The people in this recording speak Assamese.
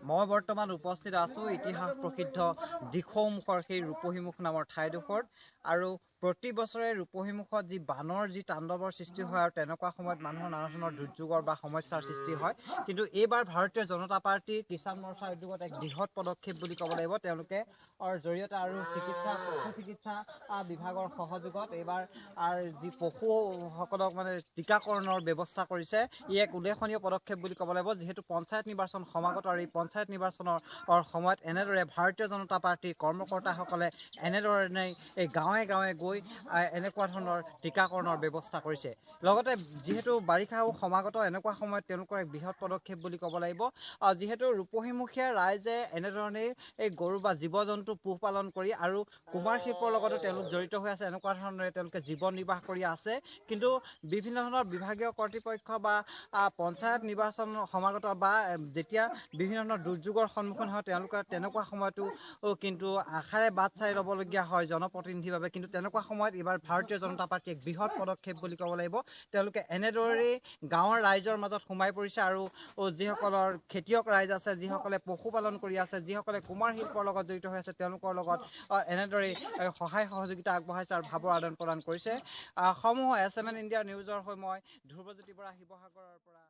মই বৰ্তমান উপস্থিত আছোঁ ইতিহাস প্ৰসিদ্ধ দিখৌমুখৰ সেই ৰূপহীমুখ নামৰ ঠাইডোখৰত। আৰু প্ৰতি বছৰে ৰূপহীমুখত যি বানৰ যি তাণ্ডৱৰ সৃষ্টি হয় আৰু তেনেকুৱা সময়ত মানুহৰ নানা ধৰণৰ দুৰ্যোগৰ বা সমস্যাৰ সৃষ্টি হয়, কিন্তু এইবাৰ ভাৰতীয় জনতা পাৰ্টীৰ কিষাণ মৰ্চাৰ উদ্যোগত এক বৃহৎ পদক্ষেপ বুলি ক'ব লাগিব। তেওঁলোকে জৰিয়তে আৰু চিকিৎসা পশু চিকিৎসা বিভাগৰ সহযোগত এইবাৰ যি পশুসকলক মানে টীকাকৰণৰ ব্যৱস্থা কৰিছে, ই এক উল্লেখনীয় পদক্ষেপ বুলি ক'ব লাগিব। যিহেতু পঞ্চায়ত নিৰ্বাচন সমাগত আৰু এই পঞ্চায়ত নিৰ্বাচনৰ সময়ত এনেদৰে ভাৰতীয় জনতা পাৰ্টীৰ কৰ্মকৰ্তাসকলে এনেধৰণে এই গাঁৱে গাঁৱে গৈ এনেকুৱা ধৰণৰ টীকাকৰণৰ ব্যৱস্থা কৰিছে। লগতে যিহেতু বাৰিষাও সমাগত, এনেকুৱা সময়ত তেওঁলোকৰ এক বৃহৎ পদক্ষেপ বুলি ক'ব লাগিব। যিহেতু ৰূপহীমুখীয়া ৰাইজে এনেধৰণেই এই গৰু বা জীৱ জন্তু পোহপালন কৰি আৰু কুমাৰ শিল্পৰ লগতো তেওঁলোক জড়িত হৈ আছে, এনেকুৱা ধৰণেৰে তেওঁলোকে জীৱন নিৰ্বাহ কৰি আছে। কিন্তু বিভিন্ন ধৰণৰ বিভাগীয় কৰ্তৃপক্ষ বা পঞ্চায়ত নিৰ্বাচন সমাগত বা যেতিয়া বিভিন্ন ধৰণৰ দুৰ্যোগৰ সন্মুখীন হয় তেওঁলোকে তেনেকুৱা সময়তো কিন্তু আশাৰে বাট চাই ৰ'বলগীয়া হয় জনপ্ৰতিনিধিৰ বাবে। কিন্তু তেনেকুৱা সময়ত এইবাৰ ভাৰতীয় জনতা পাৰ্টীয়ে এক বৃহৎ পদক্ষেপ বুলি ক'ব লাগিব। তেওঁলোকে এনেদৰেই গাঁৱৰ ৰাইজৰ মাজত সোমাই পৰিছে আৰু যিসকলৰ খেতিয়ক ৰাইজ আছে, যিসকলে পশুপালন কৰি আছে, যিসকলে কুমাৰ শিল্পৰ লগত জড়িত হৈ আছে, তেওঁলোকৰ লগত এনেদৰেই সহায় সহযোগিতা আগবঢ়াইছে আৰু ভাৱৰ আদান প্ৰদান কৰিছে। সমূহ এছ এম এন ইণ্ডিয়া নিউজৰ হৈ মই ধ্ৰুৱজ্যোতি বৰা, শিৱসাগৰৰ পৰা।